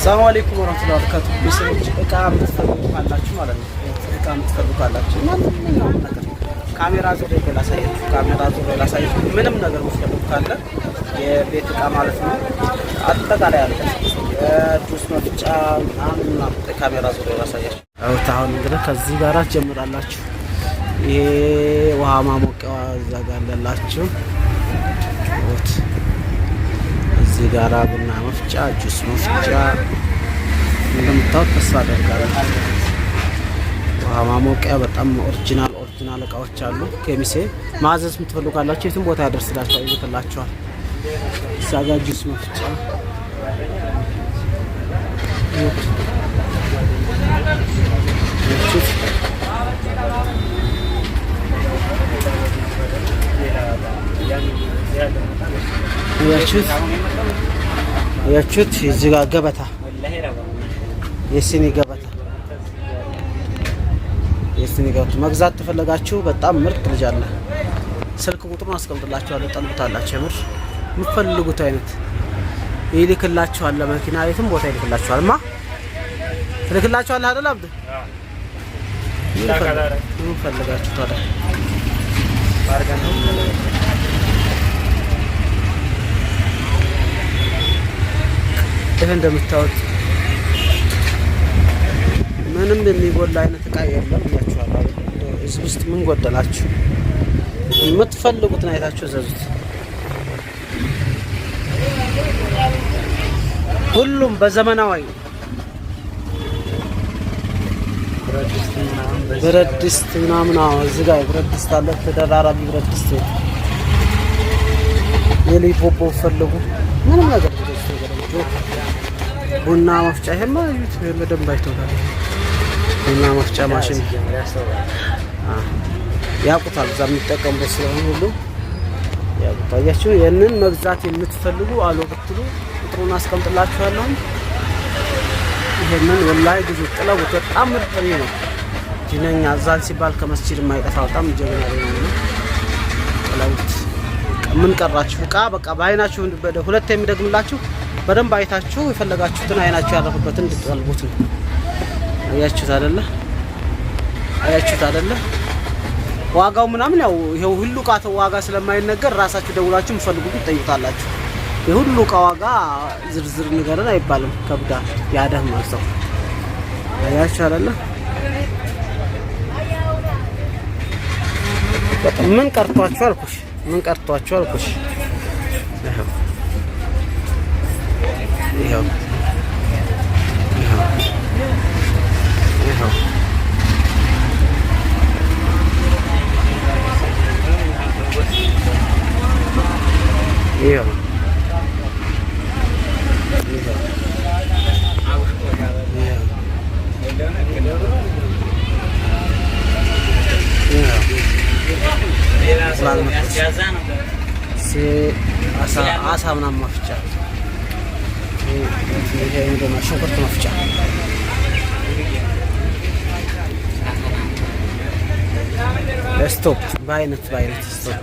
ሰላም አለይኩም ወራህመቱላሂ ወበረካቱ። ቤተሰቦች እቃ የምትፈልጉ ካላችሁ ማለት ነው፣ እቃ የምትፈልጉ ካላችሁ ማንኛውም ነገር ካሜራ ዙሪያ ላሳያችሁ፣ ካሜራ ዙሪያ ላሳያችሁ። ምንም ነገር የምትፈልጉ ካለ የቤት እቃ ማለት ነው፣ አጠቃላይ አለ። የጁስ መፍጫ ምናምን ምናምን፣ ካሜራ ዙሪያ ላሳያችሁ። አሁን እንግዲህ ከዚህ ጋር ትጀምራላችሁ። ይሄ ውሃ ማሞቂያ እዛ ጋር አለላችሁ። እዚህ ጋራ ቡና መፍጫ፣ ጁስ መፍጫ እንደምታዩት ተስፋ አደርጋለሁ። ውሃ ማሞቂያ በጣም original original እቃዎች አሉ። ከሚሴ ማዘዝ የምትፈልጉ ካላችሁ የትም ቦታ ያደርስላችኋል፣ ይልክላችኋል። እዛ ጋር ጁስ መፍጫ ያችሁት ያችሁት እዚህ ጋር ገበታ፣ የሲኒ ገበታ፣ የሲኒ ገበታ መግዛት ትፈለጋችሁ በጣም ምርጥ ልጅ አለ። ስልክ ቁጥሩን አስቀምጥላችኋለሁ፣ ጠልቡታላችሁ። የምር የምትፈልጉት አይነት ይልክላችኋል። ለመኪና የትም ቦታ ይልክላችኋል። ማ ትልክላችኋል አይደል? አብዱ ምን ፈልጋችሁ ታዲያ? ይህ እንደምታዩት ምንም የሚጎላ አይነት እቃ የለም ብያችኋለሁ። እዚህ ውስጥ ምን ጎደላችሁ? የምትፈልጉትን አይታችሁ እዘዙት። ሁሉም በዘመናዊ ብረት ድስት ምናምን። አዎ እዚህ ጋር ብረት ድስት አለ፣ ተደራራቢ ብረት ድስት። የልጅ ቦቦ ፈልጉ ምንም ነገር ቡና መፍጫ ይሄማ እዩት፣ በደንብ አይተውታል። ቡና መፍጫ ማሽን ያውቁታል፣ እዛ የሚጠቀሙበት ስለሆነ ሁሉ ያውቁታል። አያችሁ፣ ይህንን መግዛት የምትፈልጉ አሎ ብትሉ ቁጥሩን አስቀምጥላችኋለሁ። ይሄንን ወላሂ ግዙ፣ ጥለቡት። በጣም ምርጥ ነው። ዲነኛ እዛን ሲባል ከመስጂድ የማይጠፋ በጣም ጀግና ነው። ጥለቡት። ምን ቀራችሁ? እቃ በቃ በአይናችሁ ሁለት የሚደግምላችሁ በደንብ አይታችሁ የፈለጋችሁትን አይናችሁ ያረፈበትን እንድትጠልቡት ነው። አያችሁት አይደለ? አያችሁት አይደለ? ዋጋው ምናምን ያው ይሄው ሁሉ እቃ ዋጋ ስለማይነገር ራሳችሁ ደውላችሁ የምትፈልጉት ትጠይቁታላችሁ። የሁሉ እቃ ዋጋ ዝርዝር ንገረን አይባልም። ከብዳ ያደህማል ሰው። አያችሁ አይደለ? ምን ቀርቷችሁ አልኩሽ? ምን ቀርቷችሁ አልኩሽ? ይኸው ይኸው ይኸው ይኸው አሳ ምናምን መፍጫ፣ ይሄ ምንድን ነው? ሽንኩርት መፍጫ፣ ስቶፕ በአይነት በአይነት ስቶፕ።